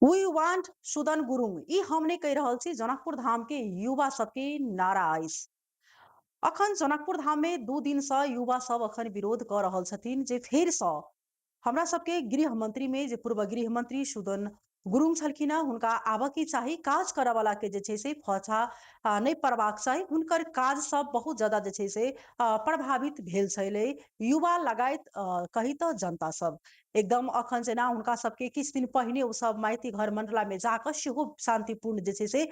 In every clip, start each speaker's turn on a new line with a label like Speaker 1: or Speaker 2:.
Speaker 1: We want Sudan Gurung. ई हम नहि कहि रहल छी, जनकपुर धाम के युवा सबके नारा अछि। अखन जनकपुर धाम में 2 दिन से युवा सब अखन विरोध कर रहल छथिन जे फेर से हमरा सबके गृह मंत्री में जे पूर्व गृह मंत्री सुदन गुरुङ छलखिन हँ, हुनका आबऽ के चाही। काज करऽ वाला के जे छै से फौछा नहि पड़बाक चाही। हुनकर काज सब बहुत ज्यादा जे छै से प्रभावित भेल छलै युवा लगायत कही तऽ जनता सब एकदम। अखन जेना हुनका सबके किछु दिन पहिने ओ सब माइती घर मंडला में जाकऽ सेहो शांतिपूर्ण जे छै से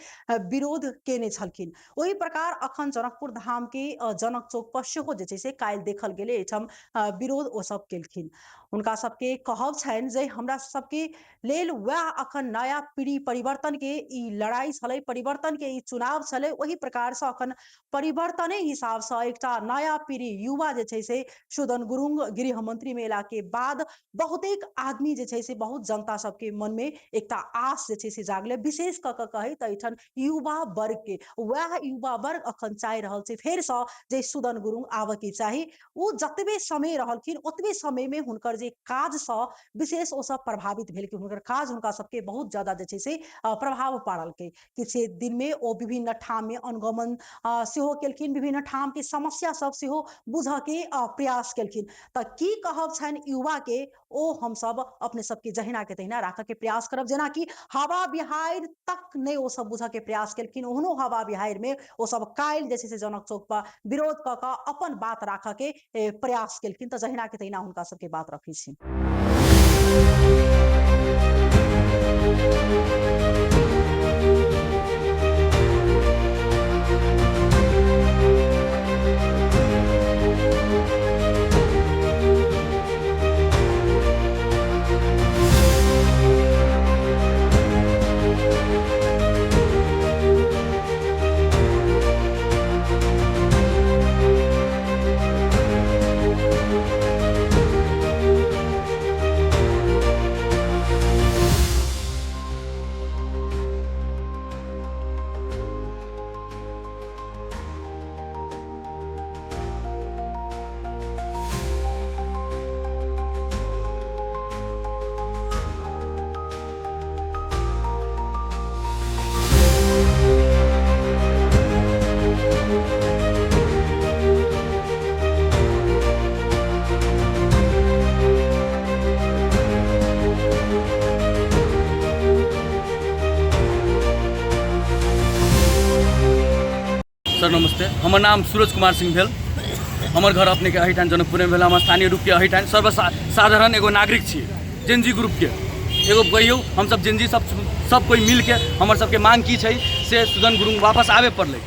Speaker 1: विरोध केने छलखिन। ओहि प्रकार अखन जनकपुर धाम के जनक चौक पर सेहो जे छै से काल्हि देखल गेलै, एहिठाम विरोध ओ सब केलखिन। हुनका सबके कहब छनि जे हमरा सबके लेल वएह अखन नया पीढ़ी परिवर्तन के ई लड़ाई छलै, परिवर्तन के ई चुनाव छलै। ओहि प्रकार से अखन परिवर्तने हिसाब से एकटा नया पीढ़ी युवा जे छै से सुदन गुरुङ गृह मंत्री में एला के बाद बहुतेक आदमी जे छै से बहुत जनता सबके मन में एकटा आस जे छै से जागलै। विशेष कऽ कऽ कहै तऽ एहिठाम युवा वर्ग के, वएह युवा वर्ग अखन चाहि रहल छै फेर से जे सुदन गुरुङ आबऽ के चाही। ओ जतबे समय रहलखिन ओतबे समय में हुनकर जे काज सँ विशेष ओ सब प्रभावित भेलखिन, हुनकर काज हुनका सबके बहुत ज्यादा जे छै से प्रभाव पाड़लकै। किछु दिन में ओ विभिन्न ठाम में अनुगमन सेहो केलखिन, विभिन्न ठाम के समस्या सब सेहो बुझऽ के प्रयास केलखिन। तऽ की कहब छनि युवा के, ओ हमसब अपने सबके जहिना के तहिना राखऽ के प्रयास करब। जेनाकि हवा बिहाड़ि तक नहि ओ सब बुझऽ के प्रयास केलखिन, ओहनो हवा बिहाड़ि में ओ सब काल्हि जे छै से जनक चौक पर विरोध कऽ कऽ अपन बात राखऽ के प्रयास केलखिन। तऽ जहिना के तहिना हुनका सबके बात रखै छी।
Speaker 2: सर नमस्ते, हमर नाम सूरज कुमार सिंह भेल। हमर घर अपनेके एहिठाम जनकपुरमे भेल। हम स्थानीय रूपके एहिठाम सर्वसाधारण एगो नागरिक छी। जेनजी ग्रुपके एगो कहियौ, हमसब जेनजी सब सब कोइ मिलके हमर सबके मांग की छै से सुदन गुरुङ वापस आबे पड़लै।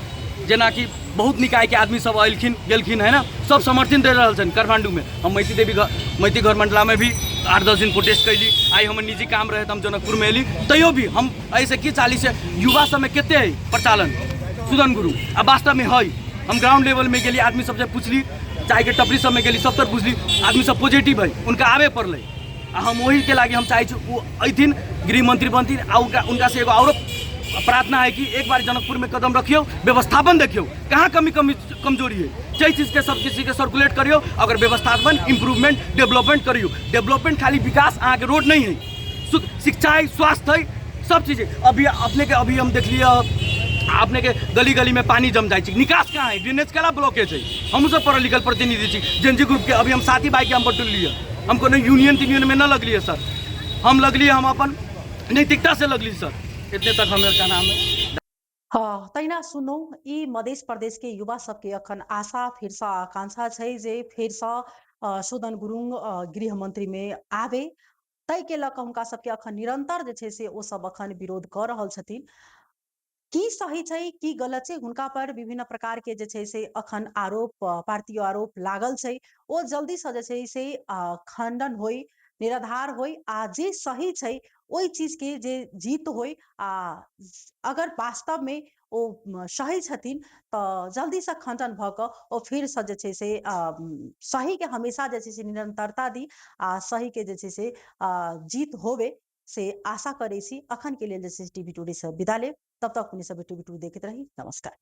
Speaker 2: जेनाकि बहुत निकायके आदमी सब अयलखिन गेलखिन है ना, सब समर्थन दे रहल छनि। काठमाण्डूमे हम मैती देवी घर मैती घर मंडलामे भी 8-10 दिन प्रोटेस्ट कैली। आइ हमर निजी काम रहे तऽ हम जनकपुरमे एली। तैयो भी हम एहिसँ की चाली से युवा सबमे कते है प्रचालन सुदन गुरु आ वास्तवमे है। हम ग्राउंड लेवलमे गेली, आदमी सबसँ पुछली, चायके टपरी सबमे गेली, सब तर पुछली, आदमी सब पॉजिटिव है, उनका आबे पड़लै। आ हम ओहीके लागि हम चाहै छी ओ अयथिन, गृहमंत्री बनथिन। आ उनका से एगो औरो प्रार्थना है कि एक बार जनकपुर में कदम रखियो, व्यवस्थापन देखियो कहाँ कमी कमी कमजोरी है, जाहि चीज़के सब किसी के सर्कुलेट करियो, अगर व्यवस्थापन इम्प्रूवमेंट डेवलपमेंट करियो। डेवलपमेंट खाली विकास अहाँके रोड नहीं है, शिक्षा है, स्वास्थ्य है, सब चीज़ है। अभी अपने के अभी हम देख लिया अपने के गली गली में पानी जम जाइ छै, निकास कहाँ है, ड्रेनेज केला ब्लॉकेज है। हमहूँ सब पढ़ल लिखल प्रतिनिधि छी जेनजी ग्रुप के। अभी हम साथी भाई के हम बटुलिए, हम कोनो यूनियन त्यूनियन में न लगलिए सर, हम लगलिए, हम अपन नैतिकता से लगली सर। इतने तक हमें का नाम है।
Speaker 1: हाँ, तहिना सुनू, ई मध्य प्रदेश के युवा सबके अखन आशा फेरसँ आकांक्षा छै जे फेरसँ सुदन गुरुङ गृह मंत्री में आबे। ताहिके लऽ कऽ हुनका सबके अखन निरंतर जे छै से ओ सब अखन विरोध कऽ रहल छथिन। की सही छै की गलत छै, हुनका पर विभिन्न प्रकार के जे छै से अखन आरोप भारतीय आरोप लागल छै, ओ जल्दी से जे छै से खंडन होय, निराधार होय आ जे सही छै ओहि चीज के जे जीत होय। आ अगर वास्तव में ओ सही छथिन तऽ जल्दी से खंडन भऽ कऽ ओ फिर से जे छै से सही के हमेशा जे छै से निरंतरता दी आ सही के जे छै से जीत होवे से आशा करै छी। अखन के लेल जे छै टीवी टुडे से विदा लेब, तब तक अपने सब टीवी टुडे देखैत रही। नमस्कार।